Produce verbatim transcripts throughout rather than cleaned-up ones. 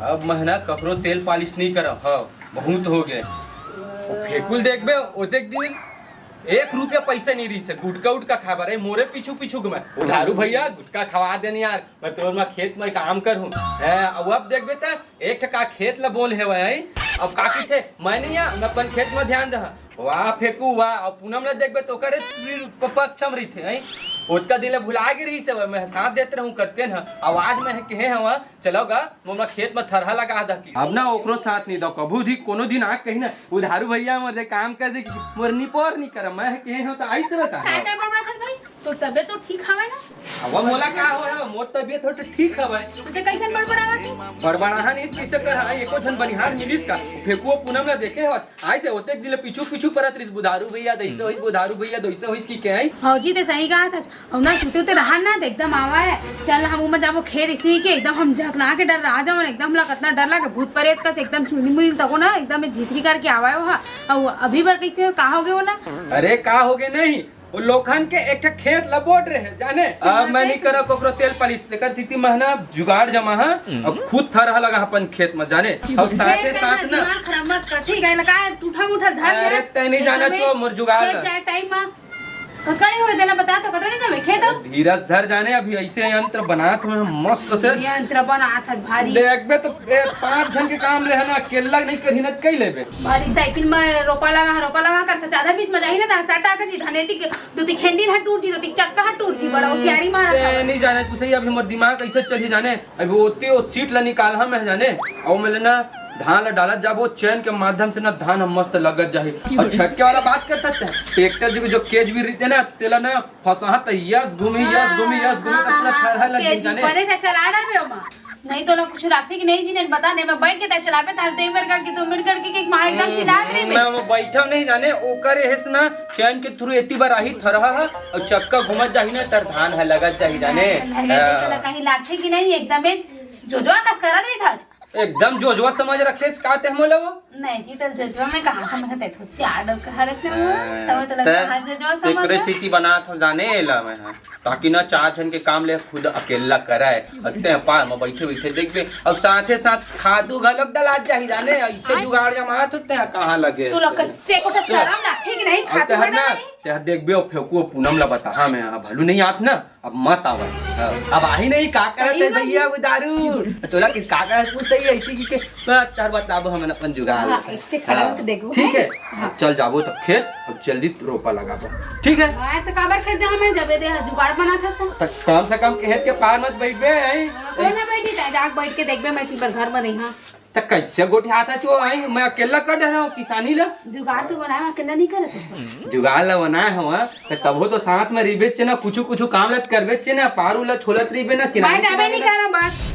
अब मैं ना ककरो तेल पालिश नहीं करव, हाँ, बहुत हो गए। वो फेकुल देखबे, वो देख दिन एक रुपया पैसा नहीं रहिस हे, गुटका उटका खाए बर, ए, मोरे पीछू पीछू घूमे। "ओ दारू भैया, गुटका खवा दे न यार, मैं तोर मा खेत में काम करहूँ।" हैं, अउ अब देखबे त एक ठका खेत ला बोल हेवय, हैं? अब का कहिथे, "मैं नहीं आ, मैं अपन खेत में ध्यान दहा।" वाह फेकू वाह, अब पूनम ला देखबे त ओकरे प-, पक्ष में रहिथे, हैं? ओतका दिन ला भुला गे रहिस हे, मैं साथ देत रहूँ करते न, आवाज में कहे हवा, चलो गा, मोला खेत में थरहा लगा दे कि। अब ना ओकरो साथ नहीं दो, कभू भी कोनो दिन आके कही ना, "ओ दारू भैया मोर दे काम कर दे," कि मोर निपोर नहीं कर, मैं कहे हूँ तो आई से बता। काय, काय बड़बड़ाथस भाई? तोर तबियत तो ठीक हवय ना? अब मोला का हो है, मोर तबियत हो तो ठीक हवय। तो ते कैसन बड़बड़ावत हे? बड़बड़ाहा नहीं, कैसे कर, हाँ, एको झन बनिहार मिलिस का? फेकुओ पूनम ला देखे हो, आई से ओतेक दिन ले पीछू पीछू परत रहिस, "बुधारू भैया, दइसे होइस, बुधारू भैया, दइसे होइस," कि के आई। भौजी, ते सही कहा था। अउ ना, सुते उते रहा ना, त एकदम आवा है। चल, हम उमा जाबो खेत इसी के, एकदम हम झकना के डर रहा जावन, एकदम ला कतना डर लागे, भूत परेत कस एकदम सुनी मुनी तको ना, एकदम झितरी करके आवा है वो हा। अउ अभी बर कैसे हो, का हो गए वो ना? अरे, का हो गए नहीं, वो लोखन के एक ठे खेत ला बोट रहे, जाने? अब मैं नहीं करा कोकरो तेल पालिश, तेकर सीती महना जुगाड़ जमा हा, अब खुद थरहा लगा अपन खेत में, जाने? अउ साथे साथ ना दिमाग खराब मत कर, ठीक है, लगा टूटा मुठा धर अरे, ले। तै नहीं जाना एकदमे छो, मोर जुगाड़ खेत ला। जाए टाइम में ककड़ी होए देला बता तो कतरे ना में खेत हो? धीरज धर जाने, अभी ऐसे यंत्र बनात हूँ मस्त से। यंत्र बनात हस भारी। देखबे तो ए, पांच झन के काम ले है ना, अकेला नहीं करही ना, कई लेबे। भारी साइकिल में रोपा लगा, रोपा लगा कर ज्यादा बीच में जाही ना, त सटा के जी धनेती के दो ती खेंडी ह टूट जी, दो ती चक्का ह टूट जी, बड़ा होशियारी मारत ए, हवस। नहीं जाने कुछ ही, अभी मोर दिमाग ऐसे चली जाने। अभी ओते ओ सीट ला निकाल हम है जाने, अउ में ले ना धान ला डालत जाबो, चैन के माध्यम से ना धान ह मस्त लगत जाही। अउ छटके वाला बात करत हस, ट्रैक्टर जो, जो केज भी रहिथे ना, तेला ना फसाहा त यस घूमी, यस घूमी, यस घूमी, त पूरा थरहा लग जाही जाने। बने से चला डालबे ओमा। नहीं तो ला कुछ राखथे कि नहीं जी, नहीं बता, नहीं मैं बैठ के तय चलाबे, ताल दे मेर करके, दो मेर करके, के मार एकदम चिल्लात रहिबे। मैं वो बैठा नहीं जाने, ओकर हेस ना चैन के थ्रू एती बार आही थरहा ह, अउ चक्का घूमत जाही ना, तर धान ह लगत जाही जाने। लगे से हाँ। तोला कहीं लागथे कि नहीं, एकदमे जोजवा कस करत रहिथस। एकदम जोजवा समझ रखे हस का ते मोला वो? नहीं जी, तो जोजवा में कहाँ समझत हे, होशियार डोका हरस ना वो, हाँ, तो तोला त कहाँ जोजवा समझ एकरे हो? सीती बनात हो जाने एला मैं, हाँ। ताकि ना चार झन के काम ले खुद अकेला कराए, अते पार में बैठे बैठे देखबे, अउ साथे साथ खादू घलोक डलात जाही जाने, ऐसे जुगाड़ जमात होते हैं, कहाँ लगे तू लोग हस? कइसे को तो शरम लागथे कि नहीं, अउ खादू तेहर ना, डलाए? तेहर देखबे, अउ फेकुओ पूनम ला बताहा मैं, हाँ, भलू नहीं आत ना, अब मत आवा। हाँ, अब आही नहीं, का करत सही हे में भैया जी। वो दारू? तोला के का करत, वो सही है, इसी की के, तो तार बताबो हमन अपन जुगाड़। हाँ, इससे खड़ा हाँ, होके देखो। ठीक है? हाँ। अब चल जाबो तब खेत, अब जल्दी रोपा लगाबो। ठीक है? हाँ, ऐसे काबर खेत जा हमें जबे दे जुगाड़ बनात हस तो। त कम से कम खेत के पार मत बैठबे, हैं? हाँ, कोई ना बैठी, जाके बैठ के देखबे, मैं इसी पर घर में नहीं, हाँ। त कैसे गोठियात हस वो, आई? मैं अकेला कर डरे हूँ किसानी ला। जुगाड़ तो बनाए, अकेला नहीं करत हस। जुगाड़ ला बनाए हवा, त तभो तो साथ में रहिबेच ना, कुछु कुछु काम ला त करबेच ना, पारू ला छोलत रहिबे ना, किनारे मैं जाबे किनारे नहीं ला। करब बस।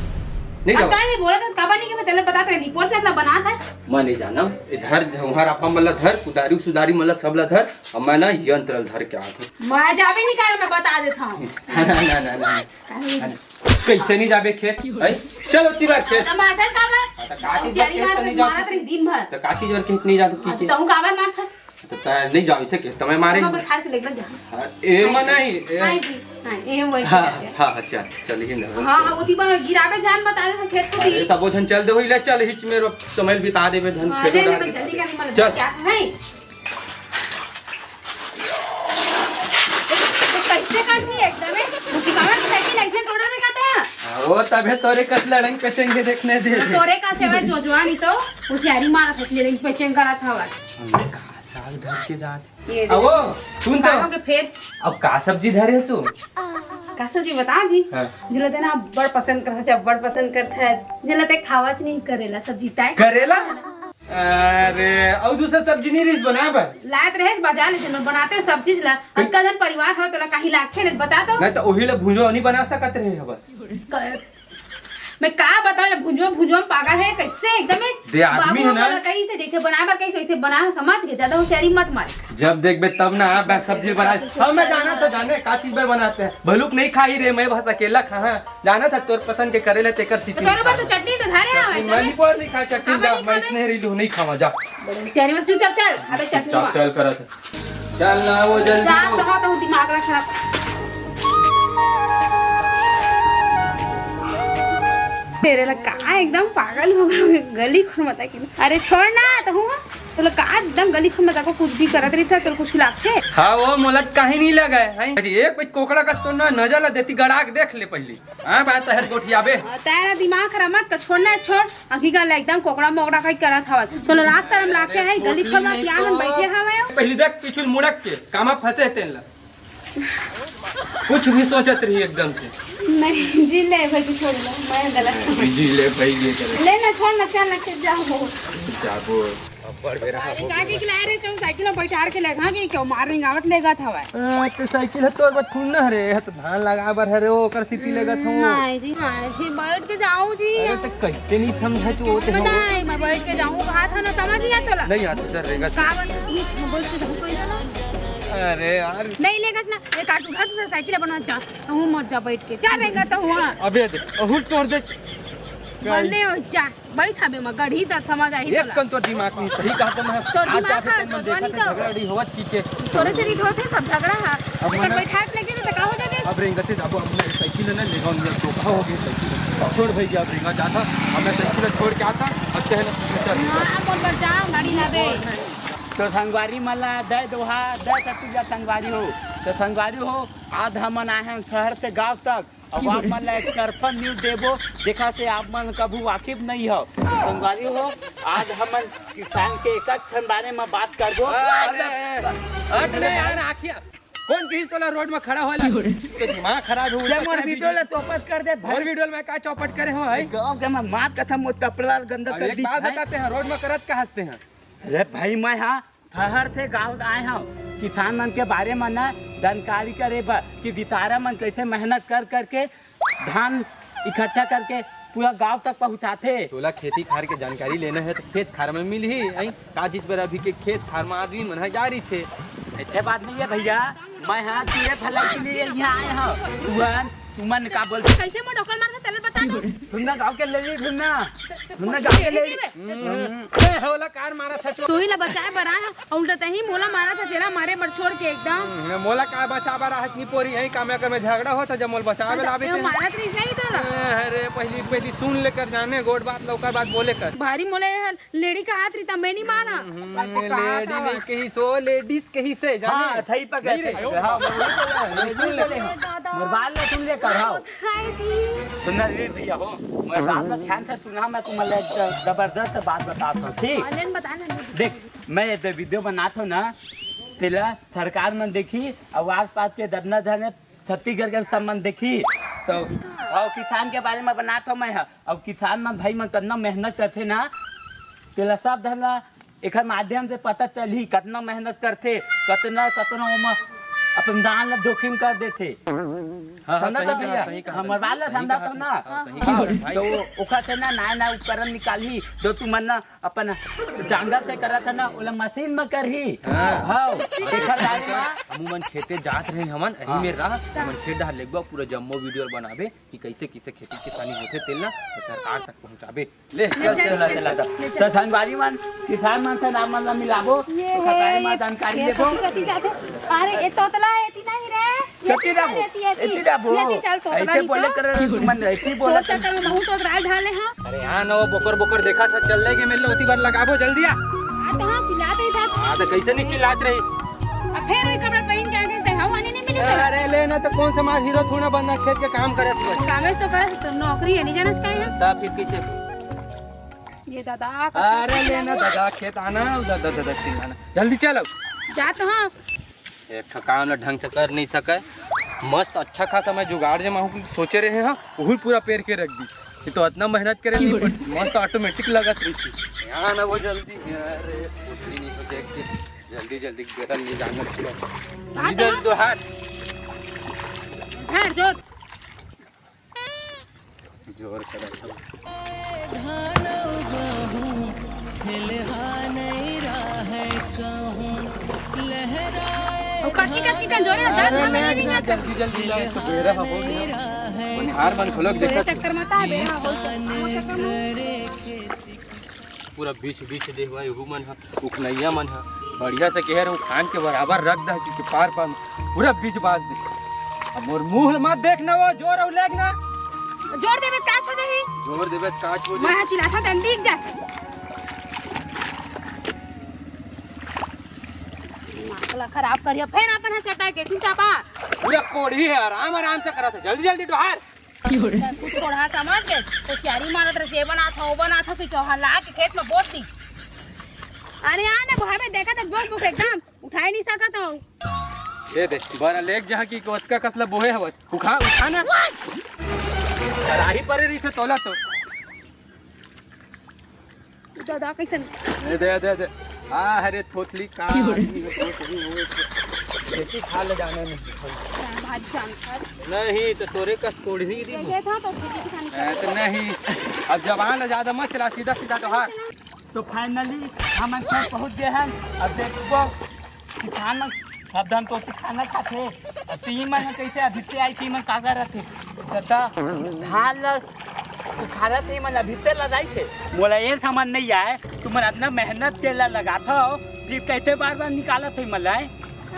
नहीं अब जाओ। काहे नहीं बोलत हस, काबर नहीं के मैं तेला बता तो नहीं पोर चंदा बनात हस। मैं नहीं जानम, इधर उहर आपा मन ला धर, कुदारी सुदारी मन ला सब ला धर, अब मैं ना यंत्र ला धर के आत हूँ। मैं जाबे नहीं करब, मैं बता देत हूँ। ना, ना, ना, ना, ना। काहे? कैसे नहीं जाबे खेत? हैं? चल ओती बार खेत। टमाटर का बा? हाँ, तो का चीज होशियारी खेत मार, तो नहीं जाबे? मारत रही दिन भर। तो का चीज बर खेत नहीं जाबे? हाँ, की तो के? तहूँ काबर मारत हस? तो ता नहीं जाओ, इसे खेत तो मैं मारे। हम बस खाए के लेके जा। हाँ, ए, हाँ, मन नहीं, ए। हाँ जी, हाँ, ए, वही हाँ, खेत है। हाँ, हाँ, चल, चल, ही ना। हाँ, हाँ, ओती बार गिराबे जान बता दे खेत को अरे, दी। सबो झन चल दे होई, ले चल, हिच में रो-, समय बिता देबे धन हाँ, खेत ले, ले, उड़ा मैं के। जल्दी कर, मैं चल। क्या है? तो कैसे काट रही है एकदम, ए? दिखावा कि साइकिल ऐसे तोड़ो रे कहते हैं। हाँ, वो तबे तोरे कस लड़ंग पेचेंगे देखने दे। हाँ, तोरे का सेवा जोजवा नहीं तो होशियारी मारत हस, लड़ंग पेचेंग करत हवस। साग धर के जात। ये अब वो, सुन तो। का हो के फेर? अब का सब्जी धरे सो? का सब्जी बता जी? हाँ। जिला देना बड़ पसंद करत है, बड़ पसंद करत है। जिला ते खावच नहीं करेला सब्जी ताय। करेला? अरे, अउ दूसरा सब्जी नहीं रहिस बनाए बर? लायत रहे बाजार ले चलो, बनाते सब चीज ला। अतका जन परिवार हो, तोला काहे लागथे रे, बता तो। नहीं तो ओही ला भुंजवा नहीं बना सकत रहे हो बस। क-, मैं का बताऊं, भुंजवा, भुंजवा पागल है, कैसे एकदम ही दे आदमी बाबू है ना। हमला कही थे, जैसे बनाए बर कही, वैसे बनाए, समझ गए, ज्यादा होशियारी मत मार। जब देखबे तब ना, आप सब्जी बनाए। हाँ, मैं जाना था, जाने का चीज में बनाते हैं। भलुक नहीं खाही रे, मैं बस अकेला खा, हाँ। जाना था तोर पसंद के करेला तेकर सीटी तो तोरे बर तो चटनी तो धरे हवे, चटनी मैं नहीं पोर नहीं खा, चटनी हाँ, मैं नहीं मैं खावे। इसने रही लू, नहीं खावा, जा। बड़े होशियारी में चुपचाप चल, अबे चटनी चुपचाप मार। चल करत। चल ना वो जल्दी जा, वो। कहाँ तो दिमाग रख रहा। तेरे ला का एकदम पागल हो गए, गली खोर मता कि। अरे छोड़ ना, तो हूँ तो ला का एकदम गली खोर मता को कुछ भी करत रही था, तो कुछ लागथे? हाँ, वो मोला काहे नहीं लगा है, हैं? एक कोकड़ा कस तो ना नजर ला देती, गड़ा के देख ले पहली। हाँ, बात तो है गोठियाबे। हाँ, तै ना दिमाग खराब मत कर, छोड़ ना, छोड़। आखिर का ले एकदम कोकड़ा मोकड़ा का ही करत हवत। तो ला लाज शरम लागे है, गली खोर में नहीं सियान हम तो बैठे हवे। पहली देख पीछू मुड़क के कामा फंसे तेन ला। कुछ भी सोचत रही एकदम से। नहीं जी, ले भाई, छोड़ लो, मैं गलत समझ। जी ले भाई, ये करे। ले ना, छोड़ ना, चल ना, चल जाओ। जाबो। अब्बड़ बेरा अरे, हो काकी गया। के लाए रे, चल साइकिल में बैठार के लेगा कि क्यों मार रेंगावत लेगा था भाई। हाँ, तो साइकिल है तोर बर थोड़ी ना हरे, है तो धान लगा बर हरे, वो ओकर सिटी लेगा था। नहीं जी, नहीं जी, बैठ के जाओ जी। अरे, तो कैसे नहीं समझा तू, वो तो हम नहीं, मैं बैठ के जाऊँ, कहा था ना, समझ गया तोला। नहीं यार, तो चल रेंगा। का बात है? बोल के जाऊँ कोई ना। अरे यार। नहीं लेगा ना, एक आठ उठा, तू साइकिल बना जा, तू मत जा बैठ के, जा रेंगा तो हुआ। अबे दे, अहुर तोड़ दे। बने हो जा, बैठ हबे म गढ़ी त समझ आही एक तोला। कन तो दिमाग नहीं सही कहा तो मैं। तोर आज दिमाग जाके है, तन मन जोजवा देखा नहीं था, तो। झगड़ा उड़ी होवत की के। तोरे से नहीं होते सब झगड़ा है। अब लेकिन मना बैठा के लेके तो का हो जाते? अब रेंगते जाबो, अब मैं साइकिल ना ले गाऊंगा, तो का हो गई साइकिल। छोड़ भाई, अब रेंगा जाता, अब मैं साइकिल छोड़ के आता, अब कहना चल। हाँ, बोल कर जा, गाड़ी ना दे। तो संगवारी मला दे दोहा, दे सतुजा संगवारी हो। तो संगवारी हो, आज हमन आए हैं शहर से गांव तक। अब आप मन ला एक तरफा न्यूज देबो, देखा से आप मन कभू वाकिफ नहीं हो। संगवारी हो, आज हमन किसान के एक एक ठन बारे में बात करबो। अरे, हट रे यार, आखिया। कौन कहिस तोला रोड में खड़ा होला? तो दिमाग खराब हो ये गया मोर तेरा वीडियो ला चौपट कर दे भाई। और वीडियो में का चौपट करे हो भाई? गाँव के मैं मार कथा मोर कपड़ा गंदा अब कर एक दी बात भाई। बताते हैं, रोड में करत का हंसते हैं? अरे भाई, मैं हाँ शहर से गाँव आए हव, किसान मन के बारे में ना जानकारी करे बर कि बिचारा मन कैसे मेहनत कर करके धान इकट्ठा करके पूरा गांव तक पहुंचाथे। तोला खेती खार के जानकारी लेना है तो खेत खार में मिलही। आई का चीज बर अभी के खेत खार में आदमी मन ह जा रही थे। ऐसे बात नहीं है भैया, मैं हाँ तुझे भलाई के लिए यहाँ आए हूँ। तुमन, तुमन का बोलते? कैसे मोर ढोकल मारता तेला बता ना। सुनना गाँव के ले ली, सुनना। सुनना गाँव के ले ली। हम्म। ए, होला कार मारा था। तू ही ला बचाए बर आए हव, उल्टा तही मोला मारा था, जेला मारे बर छोड़ के एकदम। हम्म, मोला का बचाए बर आए हस, नी पोरी, यही काम कर में झगड़ा होता, जब मोला बचाए बर आवे ते। मारत रहिस नहीं तो ना। अरे, पहली, पहली सुन लेकर जाने, गोट बात, लौकर बात बोले कर। भारी मोला ये लेडी का हाथ रही, त मैं नहीं मारा। हम्म, लेडी नहीं कही सो, लेडीज कही से, जाने? हाँ, सही पकड़ नहीं रे। हाँ, मैं सुन ले। मोर बात ला सुन ले कर, हाँ। सुनना रे भैया हो, मोर बात ला ध्यान से सुना, मैं तुम्हारे एक ज-, जबरदस्त बात बताता हूँ, ठीक? हाँ, लेन बता ना, लेन। देख, मैं ये दे वीडियो बनात हूँ ना, तेला सरकार मन देखी, और आसपास के ददना धने छत्तीसगढ़ के सब मन देखी, तो और किसान के बारे में बनात हूँ मैं, हाँ। और किसान मन भाई मन कतना मेहनत करथे ना, तेला सब धन ला एखर माध्यम से पता चलही, कतना मेहनत करथे, कतना, कतना ओमा अपन दान ला जोखिम कर देथे। हाँ, हाँ, समझा सही तो कहा, भैया? सही कहा, हमर सही बात ला कहा, समझा सही तो कहा, ना? हाँ, सही हाँ, कहा, भाई। तो ओखर से ना नया, नया उपकरण निकालही, जो तुमन ना अपन जांगर से करत है ना, ओला मशीन में करही। हाँ। हाँ, एखर बारे में। हमू मन खेते जात रहे हमन, यही हाँ। में रह, हमन खेत डहर लेगबा, पूरा जम्मो वीडियो बनाबे। कि कैसे, कैसे खेती किसानी होथे, तेल ला तो सरकार तक पहुँचाबे। ले, ले, चल, चल, चल, चल, चल, चल। ले, चल। तो संगवारी मन, किसान मन से नाम मन ला मिलाबो, ये तो सरकारी है, मा जानकारी ये लेबो। कथी, कथी जाथे? अरे, ये तोतला है, एती नहीं रे। ये कथी एती जाबो? चल, एती, एती। एती जाबो। ये एती चल, तोतला ऐसे नहीं बोले तो। कर रहे हो तुम मन, ऐसे ही बोला तोर चक्कर में बहुत तोतला ढाले, हाँ। अरे, हाँ, ना वो बोकर, बोकर देखा था, चल लेके मिल लो, उती बार लगाबो, जल्दी आ। हाँ, तो हाँ, चिल्लात रही था। हाँ, तो कैसे नहीं चिल्लात रही? अब फेर वही कपड़ा पहिन के आगे ते हवा नहीं मिले तो। अरे ले ना, तो कौन सा मार हीरो थोड़ा बनना, खेत के काम करे तू। कामे तो करे तो नौकरी है, नहीं जाना चाहिए। तब फिर पीछे। ये दादा, अरे ले ना दादा, खेत आना, दादा, दादा चिल्लाना। जल्दी चलो। जा तो हाँ। एक ठो काम ला ढंग से कर नहीं सके। मस्त अच्छा खासा मैं जुगाड़ जमा हूँ कि सोचे रहे हाँ, वही पूरा पेर के रख दी। ये तो इतना मेहनत करे नहीं पड़ती, मस्त ऑटोमेटिक लगत रही थी। यहाँ ना वो जल्दी, अरे कुछ भी नहीं हो देख के। जल्दी, जल्दी बेटा, ले जाना चाहिए। बात जल्दी, जल्दी है। तो हाथ। हाथ जोर। जोर कर रहा है। और कटकी, कटकी का जोर है, जान अरे, ना, मैं नहीं, नहीं, जल्दी, जल्दी लाओ, तो बेरा हो गया। बनिहार मन खोलो, तेरे देखो। चक्कर में था, बेरा हो गया। पूरा बीछ बीछ दे हुआ, एहू मन ह, उखनैया मन ह, बढ़िया से कहे रहूं, खान के बराबर रख दे, क्योंकि पार पार पूरा बीछ बाज दे। अब मोर मुंह मत देखना, वो जोर अउ लेग ना। जोर देबे त काच हो जाही। जोर देबे त काच हो जाही। मैं चिल्लाथा तन दिख जा। दिमाग ला खराब करिया, फेर अपन ह चटा के तू चापा। पूरा कोढ़ी है, आराम आराम से करत है, जल्दी जल्दी डोहार। कुछ कोढ़ा समझ के होशियारी मारत रहे, जे बनाथा, वो बनाथा, फिर चौहा ला के खेत में बोत दी। अरे आ ना, भाई में देखा तो बोक बोक एकदम उठाई नहीं सकत हो। दे दे, बरा लेक जहाँ की ओतका कसला बोहे हवत। उठा, उठा ना। कराही परे रही थे तोला तो। दादा कैसन? दे, दे, दे, दे। आ, अरे थोथली का की हो रे? आदमी हो, कोढ़ी हो, खेती खा ले जाने में। भात जान कर। नहीं, तो तोरे कस कोढ़ी दी। ये था तो खेती किसानी कर। ऐसे नहीं। अब जबान ले ज्यादा मत चला, सीधा सीधा तो हाथ। तो finally हमन सब पहुंच गए हैं। अब देखबो किसान मन, सब धन तो खाना खाथे। अब ती मन कैसे अभी से आई, ती मन का करत हे? दादा, धान ल उखाड़त हे मन अभी से लगाई थे। मोला ये समझ नहीं आए, तुमन अतना मेहनत के ला लगात हो, फिर कैसे बार बार निकालत हो मन ला?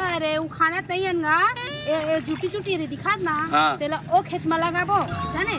अरे उखाड़त नहीं हन गा, ए, ए, जुटी जुटी रे दिखात ना, हाँ। तेला ओ खेत में लगाबो, जाने?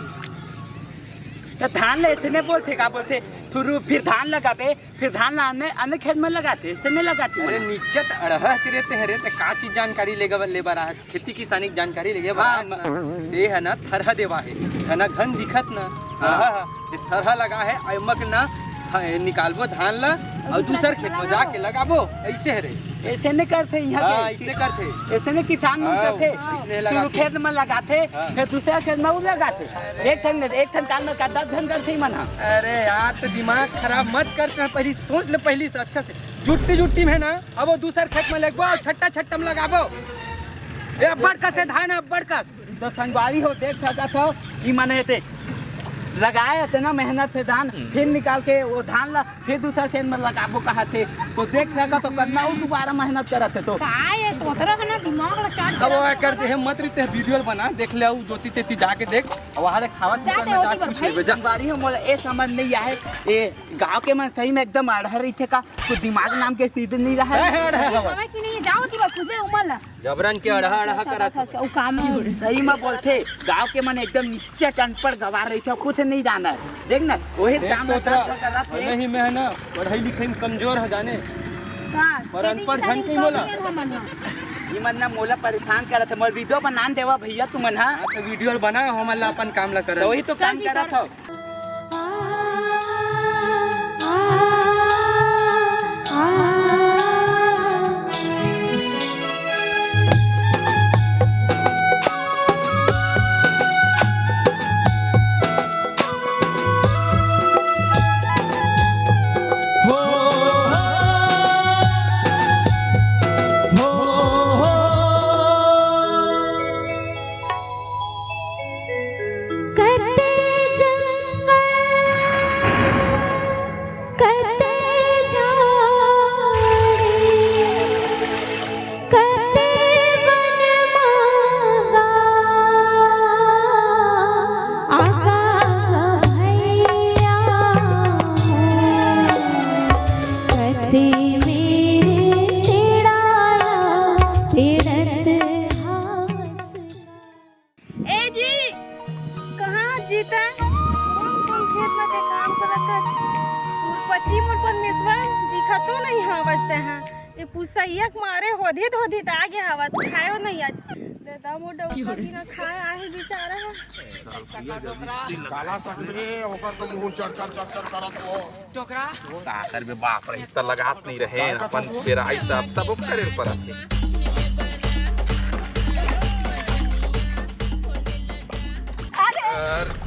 तो धान ले इतने बोलथे का बोलथे, थुरू फिर धान लगाबे, फिर धान ला अन्य, अन्य खेत में लगाथे, ऐसे नहीं लगाथे अरे मन। नीचे त अड़हच रहते हैं रे, ते का चीज जानकारी लेगा ले बर आए? खेती किसानी की जानकारी लेगे हाँ, बराबर ना। ये है ना थरहा देवा है, घना घन दिखत ना। हाँ। हाँ, हाँ, ये थरहा लगा है, अमक ना थ-, निकालबो धान ला और दूसर खेत में जाके लगाबो, ऐसे है रे। ऐसे नहीं करते यहाँ हाँ, पे। इसने करते। ऐसे नहीं किसान मन हाँ, करते। इसने शुरू लगाते। खेत में लगाते, हाँ। फिर दूसरा खेत में वो लगाते। एक ठन में, एक ठन कान में का दस घन करते ही मना। अरे यार, तो दिमाग खराब मत करते हैं, पहली सोच ले, पहली से अच्छा से। जुट्टी जुट्टी में है ना, अब वो दूसर खेत में लगबो और छट्टा छट्टा में लगाबो। ए, अब्बड़ कस है धान, अब्बड़ कस। तो संगवारी हो, देख सकत हो, ई मने ते लगाए इतना मेहनत से धान, हम्म। फिर निकाल के वो धान ला फिर दूसर खेत में लगाबो कहा थे, तो देख सकत हो, कितना वो दोबारा मेहनत करत है तो। का ये तोतरा है ना, दिमाग ला चाट अब वो कर दे, मत रही ते वीडियो बना, देख ले, वो जोती तेती जाके देख, अब वहाँ देख, खावा जाते होती पर पूछ लेबे, जा। संगवारी हो, मोला ए समझ नहीं आए, ए गाँव के मन सही में एकदम अड़हर रही थे का? कुछ दिमाग नाम के चीज नहीं रहा है। अरे, अरे, अरे। समझ ही नहीं, जाओ ती बस, तुझे उमर ला। जबरन के अड़हा, अड़हा करत। अच्छा, अच्छा, उ काम है। सही में बोलथे, गाँव के मन एकदम निच्चट अनपढ़ गवार रहिथे, कुछ नहीं जानय। देख ना, वही देख काम तो में काम करत हे। नहीं, मैं है ना, पढ़ाई लिखाई में कमजोर है जाने। का? पर अनपढ़ धन कहीं बोला। ये मन ना मोला परेशान करत हे, मोर वीडियो बना देवा भैया तुमन हा। हाँ, तो वीडियो बना, हमन ला अपन काम ला करन। तो वही तो काम करत हो। कते जंगल, कते झाड़ी, कते बन मांगा, आगा भैया, कते मेरे तेड़ा तेड़त हास। ए जी, कहाँ हस जी तैं? कोन कोन खेत में तैं काम करत हस? मोर पति मोर परमेश्वर दिखतो नहीं हवस तैं हा। ये पुसैया के मारे होधित होधित आ गे हवस, खायो नहीं आज। दादा मोर डौका बिना खाए आहे बेचारा हा। काला सकबे, ओकर तो मुंह चर चर चर चर करत हो। डोकरा। का करबे बाप रे, इस त लगात नहीं रहे, अपन बेरा आई त अब सब करे परत हे। अरे।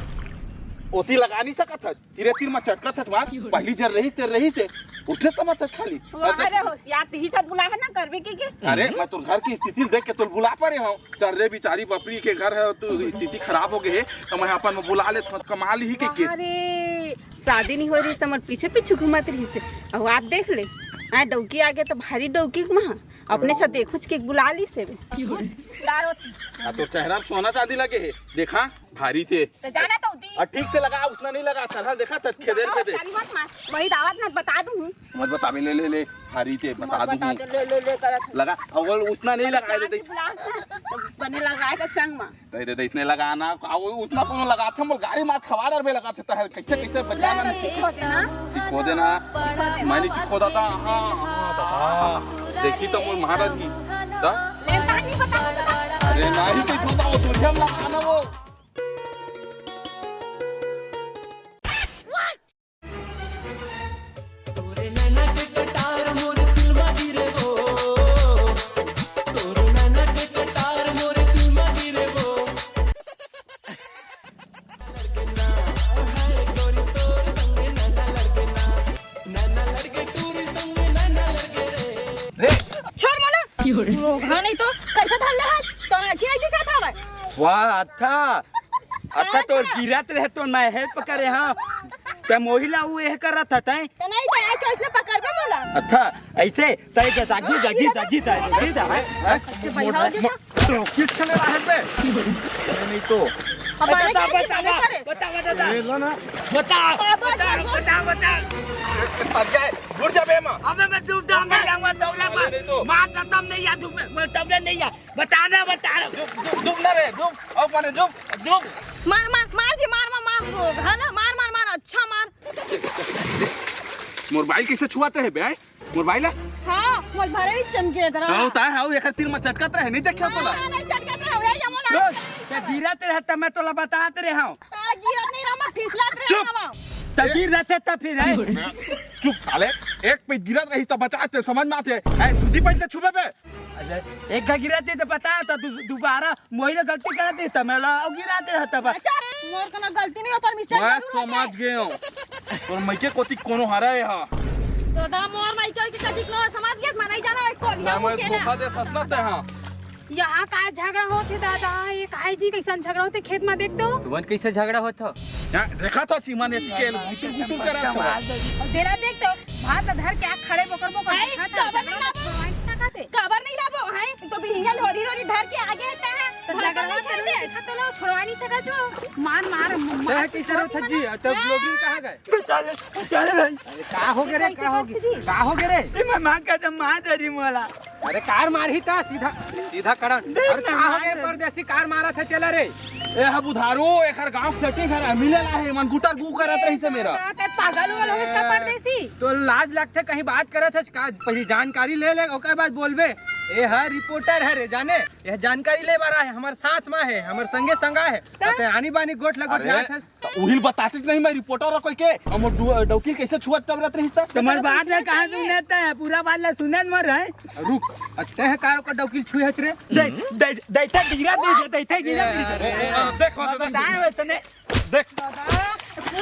ओती लगा नहीं सकत हस, तीरे तीर में चटकत हस मार, पहली जर रही तेर रही से, उठने समझ हस खाली। अरे होशियार, तिही छत बुला है ना करबे की के? अरे मैं तोर घर की स्थिति देख के तोर बुला परे हूँ। चल रे बिचारी बपरी के घर है, तू स्थिति खराब हो गए है, तो मैं अपन में बुला लेत हूँ, कमा ली के के। अरे शादी नहीं हो रही तो हमर पीछे पीछे घुमत रही से। अब आप देख ले, हाँ डौकी आगे तो भारी डौकी घुमा। अपने से देखुच के बुला लिस हे बे। का होती? आ, तोर चेहरा में सोना चांदी लगे हे, देखा, भारी ते। तो जाना तो होती। आ, ठीक से लगा, उसना नहीं लगा, तरह देखा, तर खेदेर पे दे। सारी मत मार, वही दावत ना बता दूँ। मत बतावे, ले, ले, ले, भारी ते, बता दूँ। ले, ले, ले, करत। लगा, अगर उसना नहीं लगा देते। बने लगाए का संग मा। दे, दे, दे, इसने लगाना, आ, वो उसना कोनो लगाथे, मोर गाड़ी मार खवा डर बे लगाथे, तहर कैसे, कैसे बचाना नहीं। सीखो देना। सीखो देना। मैं नहीं सीखो दादा, हाँ, हाँ, दादा। देखी तो मोर महाराज की। दा? ले, कहानी बता, बता। अरे, नहीं, कैसे होता वो, तुझे हम लगाना वो। तोरे नैना के कटार मोर दिल मा गिरे वो, तोरे नैना के कटार मोर दिल मा गिरे वो। लड़के ना, हाय गोरी तोर संग नैना लड़के ना, नैना लड़के टूरी संग नैना लड़के रे। रे, छोड़ मोला। रोगहा नहीं तो कैसे धर ले हाथ? तो आँखी नहीं दिखा था भाई। वाह, अच्छा। अच्छा, तोर गिरत रहे तो मैं हेल्प करे, हाँ। त मोहिला वो एह करत हटै। त नहीं, त आज तो इसने पकड़ के बोला। अच्छा, ऐसे, तै के जागी, जागी, जागी, जागी, जागी, जागी, हैं? से बजाओ जी तो। तो किस चले रहे बे? नहीं तो। हमारे बता, क्या बता, दिखाने करे? बता, बता, बता। ये लो ना। बता, बाबा, बता, बाबा। बता, बता। अब जाए, घुर जा बे माँ। अबे मैं दूध दाम नहीं लाऊंगा, दौला अरे नहीं तो। माँ कसम नहीं याद, मैं तबले नहीं याद। बता ना, बता। डुब, डुब, डुब ना रे, डुब। आओ मारे, डुब, डुब। मार, मार, मार जी, मार, मार, मार। रोगहा ना, मार, मार, मार, अच्छा मार। मोर बाइल कैसे छुआते हैं बे? मोर बाइल है? हाँ, मोर भरे ही चमके इधर। हाँ, होता है, हाँ, एक तीर में चटकत रहे, नहीं देखा तो ना। हाँ, नहीं चटकत रहे, ये जमो ना। बस, ते गिरत रहे, तब मैं तोला बतात रहे हूँ। हाँ, गिरत नहीं रहा, मैं फिसलत रहे चुप। हूँ। तब गिर रहते, तब फिर है। चुप साले, एक पे गिरत रही, तब बचाते, समझ में आते। ऐ, दूधी पैंते छुपे बे। अरे, एक घा गिराते तो पता है, तो दु-, दोबारा मोहिने गलती करते तो मैं ला-, गिराते रहता बा। अच्छा, मोर कोनो गलती नहीं हो, पर मिस्टर मैं जरूर होता है। समझ गए हूँ। तोर मइके कोती कोनो हरा है, हाँ। तो दा मोर मइके के कतिक नो समझ गए, मैं नहीं जाना, एक कॉल ना, मैं धोखा दे थसना ते, हाँ। यहाँ का झगड़ा होथे दादा, ये काहे जी कैसन झगड़ा होथे खेत में देख तो। तुमन कैसे झगड़ा होत हो? यहाँ देखा था चीमन ये के गुटुर गुटुर करा था। और तेरा देख तो भात धर के आ खड़े बोकर बोकर आई, देखा था, काबर झगड़ा नहीं लाबो? करवाई ना खाते। काबर नहीं लाबो, हैं? तो बिहिया लोरी लोरी धर के आगे है, तहाँ तो झगड़ा नहीं करते। दिखा तो लो, छोड़वा नहीं सका जो। मार, मार, मार, तहाँ कैसे रहो था जी? तब लोग कहाँ गए? बचा ले, बचा ले भाई। अरे का हो गए रे, का हो गए? का हो गए रे? ए, मैं माँ का तो माँ दे रही मोला। अरे कार मारही ता सीधा, सीधा करन। देख अरे ना, का हो मार गए दे। परदेसी, कार मारा था चला रे। ए हा बुधारू, एकर गांव के सेटिंग हर मिले ला है, मन गुटर गु करत रही से मेरा। ते पागल हो गए का परदेसी? तो लाज लगथे कहीं बात करत हस का? पहली जानकारी ले ले, ओकर बाद बोलबे। ए हा रिपोर्टर है रे जाने, यह जानकारी ले बार आए, हमारे साथ में है, हमारे संगे संगा है। त? ते आनी बानी गोठ लगोठ अरे, जात हस। त उहिल बतातिस नहीं मैं रिपोर्टर हूँ कोई के, हम डौ-, डौकी कैसे छुअत टबरत रहिस त? तुम्हार बात ला कहाँ सुनत है? पूरा बात ला सुनत मर है। रुक, अत्ते है कारो का डौकी छुए हत रे? दे, दे, दे, दे, गिरा दे, दे, दे, गिरा दे। ए, ए, ए, देख, देख, देख। बताए हो तने। देख।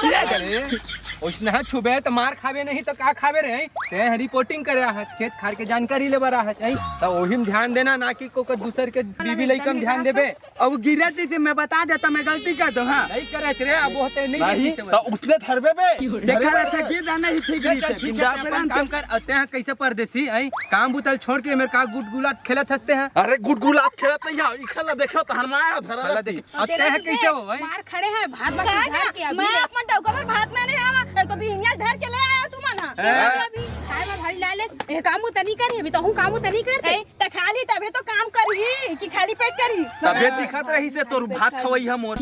अरे, ओइसने छुबे त मार खाबे नहीं त का खाबे रे? हैं? ते रिपोर्टिंग करे आहत, खेत खार के जानकारी लेबर आहत, हैं? त ओही में ध्यान देना, ना कि कोकर दूसर के बीवी लइका में ध्यान देबे। अब गिरा जैसे मैं बता देता, मैं गलती कर दूँ, हाँ। नहीं करे रे, अब होते नहीं नहीं, देखी से तो उसने धरबे बे। देखा रहा था, गिर जाना ही ठीक ये नहीं चल, था, ठीक है, बिंदा ते पे अपन रहन काम ते। कर, अते हैं कैसे परदेसी, आई काम बुतल छोड़ के मेरे का गुटगुलात खेलत हंसते हैं। अरे गुटगुलात खेलत नहीं है, इखला देखो तो हरमाया धरा हला रहती। देखे अते हैं तो कैसे हो, आई? मार खड़े हैं, भात बस का धर का? के अभी मैं ले। अपन डौका पर भात में नहीं आवा, तो भी हिंगा धर के ले आया तू मन, हाँ। हैं? अभी खाए में भारी लाले, ये काम तो नहीं करी, अभी तो हूँ काम तो नहीं करते। नहीं, त खाली तबे तो काम करही कि खाली पेट करही? तबे दिखत रही से तोर भात खवई ह मोर।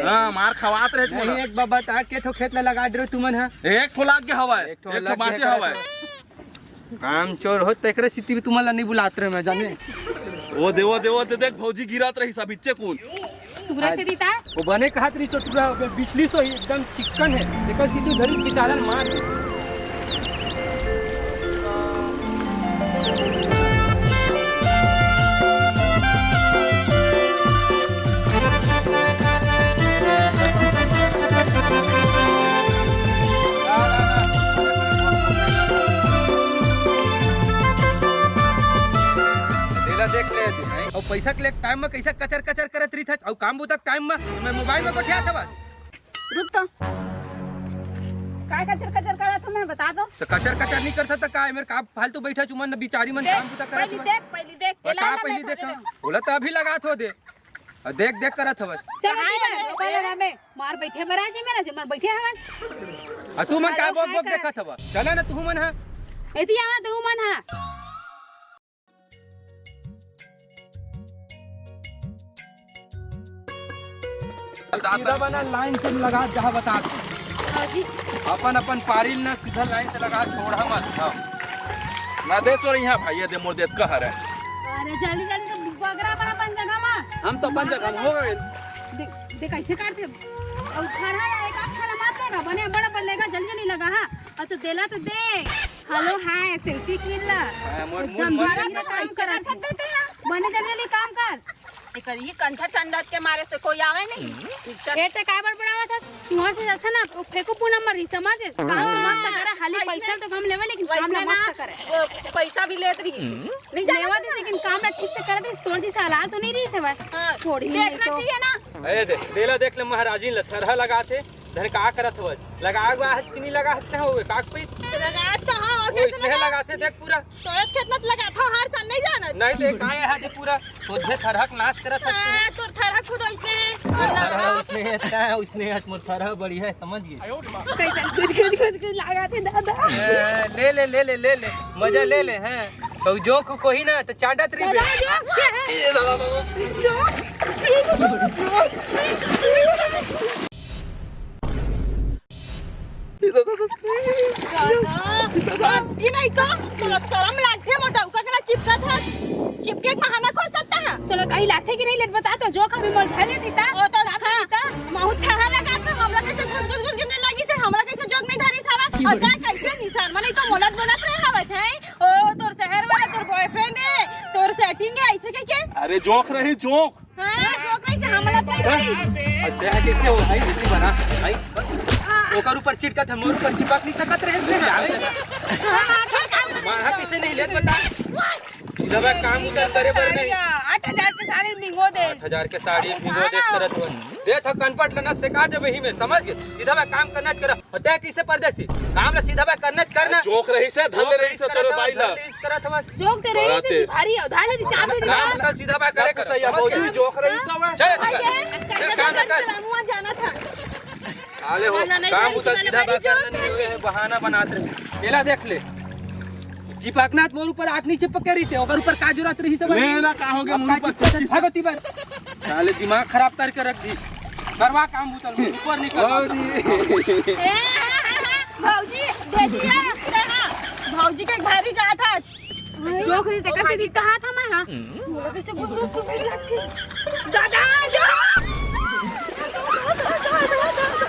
हाँ, मार खवात रहे नहीं, छोला। एक बार बता के ठो खेत ला लगा डरो तुमन ह। एक ठो लाग के हवय, एक ठो एक ठो लाग के बाँचे हवय। हवय। काम चोर हो, तेकरे सिती भी तुमन ला नहीं बुलात रहे मैं जाने। ओ दे, ओ दे, ओ दे, देख भौजी गिरात रही सब इच्चे कौन। टुरा से दीता। वो बने कहत रही तो टुरा बिचली सो ही एकदम चिक्कन है। देखो कितनी धरी बिचारन मार। तेला देख ले तू, हैं? अउ पैसा के ले टाइम में कैसा कचर कचर करत रही था, अउ काम बुता के टाइम में मैं मोबाइल में गोठिया था बस। रुक तो। काय कचर कचर करत हो, मैं बता दो। तो कचर कचर नहीं करता तो का, मेरे का फालतू बैठा चुमन बिचारी मन देख, काम बुता करत पहली हो। देख, पहली देख, और एला का ना पहली मैं देखा? करे ओला तो अभी लगात हो दे। और देख देख करत हवस। चलो कहाँ ठीक है, है? ओकर लगा में मार बैठे बराजी में ना, जे मार बैठे हवन। आ तू मन का हेलो, बोक हाय बोक करत। देखत हवस? चला ना तू मन हा। एती आवा तू मन हा। सीधा बना लाइन से लगा जहाँ बता दे। हाँ जी। अपन अपन पारिल ना सीधा लाइन से लगा, छोड़ा मत। हाँ। ना दे तोर यहाँ भाई, ये दे मोर देत कह रहे। अरे जल्दी जल्दी तो बगरा अपन अपन जगह मा। हम तो अपन जगह में हो गए। देख देख कैसे करते। और खड़ा है, एक आध खड़ा मत लेगा, बने बड़ा बड़ लेगा, जल्दी जल्दी लगा। हाँ। और तो देला तो दे। हेलो, हाय, सेल्फी क्वीन ला। हाँ, मोर एकदम मुंह मार धीरे के काम करत है। बने जल्दी जल्दी काम कर। एकर ई कंझा टंडत के मारे से कोई आवे नहीं। हम्म। चल। ए, ते काय बड़बड़ावत हस? तुहर से अच्छा ना, वो फेंकू पूनम मरी, समझ? काम तो मस्त करे, हाली वैसने, पैसा तो कम लेवे, लेकिन काम वैसने ना मस्त ना, करे। वो पैसा भी लेत रही। हम्म। नहीं जाने लेवा दे, देना। लेकिन काम ना ठीक से कर दे, तोर जैसे हालात तो नहीं रही से भाई। हाँ, छोड़ी नहीं देखना तो। चाहिए ना। अरे दे, देला देख ले महाराजी ल, थरहा लगाथे, धन का करत हवस? लगा हुआ हच कि नहीं लगा हच हो, काक पे? लगा तो हाँ, ओ, कैसे इसने लगा? लगाथे, देख पूरा। तोरे खेत में लगाथा हर साल, नहीं जाना? नहीं, तो काय है जे पूरा सोझे थरहक नाश करत हस तू। हाँ, तोर थरहक खुद ओइसने है। तोर थरहा ओइसने है, का है ओइसने है, मोर थरहा बढ़िया है, समझ गए? कैसे कुछ, कुछ, कुछ, कुछ लगाथे दादा। ए, ले, ले, ले, ले, ले, ले, मजा ले ले, हैं? कहू जोंक कोही ना, तो चाटत रहिबे। दादा, जोंक के है? ये दादा, दादा। जोंक। दादा, गलती नहीं तो, तोला शरम लागथे, मोर डउका के ना चिपकत हस, चिपके के बहाना खोज सकता है। तोला कहीं लागथे कि नहीं लेत बता तो, जोंक अभी मोर धरे थी ता। ओ तो साफ हाँ, नहीं ता। महू थरहा लगा तो हमरा कैसे घुस, घुस, घुस के लगी से, हमरा कैसे जोंक नहीं धरी सावा, और का कैसे निशान में नहीं तो मोलत बोलत रहे हवस है। ओ तोर शहर वाला तोर बॉयफ्रेंड है, तोर सेटिंग है, ऐसे के के? अरे जोंक रही, जोंक। हाँ, जोंक रही से हमला तो हैं? रही। अच्छा, कैसे हो भाई, इतनी बना भाई? ओकर ऊपर चिटकत है, मोर ऊपर चिपक नहीं सकत रहे, फिर आवे। हाँ, हाँ, छोड़, काम कर। मारा पीछे नहीं लेत बता। सीधा मैं काम उधर करे बर नहीं। आठ हजार के साड़ी भिंगो दे। आठ हजार के साड़ी भिंगो दे, हाँ। करत हो। दे था कनपट लेना सिखा देबे ही में, समझ गए? सीधा मैं काम करना कर। और तै कैसे परदेसी? काम ला सीधा बा करना च करना। जोंक रही से, धन ले रही से तोरे बाई ला। धन ले रही से करत हवस। जोंक तो रही से, भारी हो, धाले दी चाप दे दी। काम का सीधा बा करे कर। सही है, भौजी, जोंक रही से, वह। चल, भैया, चल, काम कर। चलाऊंगा, जाना था। आले हो, काम उधर सीधा बा करना नहीं हुए है, बहाना बनात रहे। एला देख ले। चिपकना त मोर ऊपर आँख नहीं चिपक के रही थे, ओकर ऊपर का जरूरत रही सब? मैं ना का हो गया, अब मुंह का पर चिपक चिपक भागो ती बार। साले दिमाग खराब करके रख दी। करवा काम उतर, ऊपर निकल। भौजी। ए, भौजी, दे दिया, भौजी के घर ही जात हस। जोंक रही, तेकर से कहा था मैं, हाँ? मोला कैसे घुस, घुस, घुस, घुस लगथे। दादा, जोंक!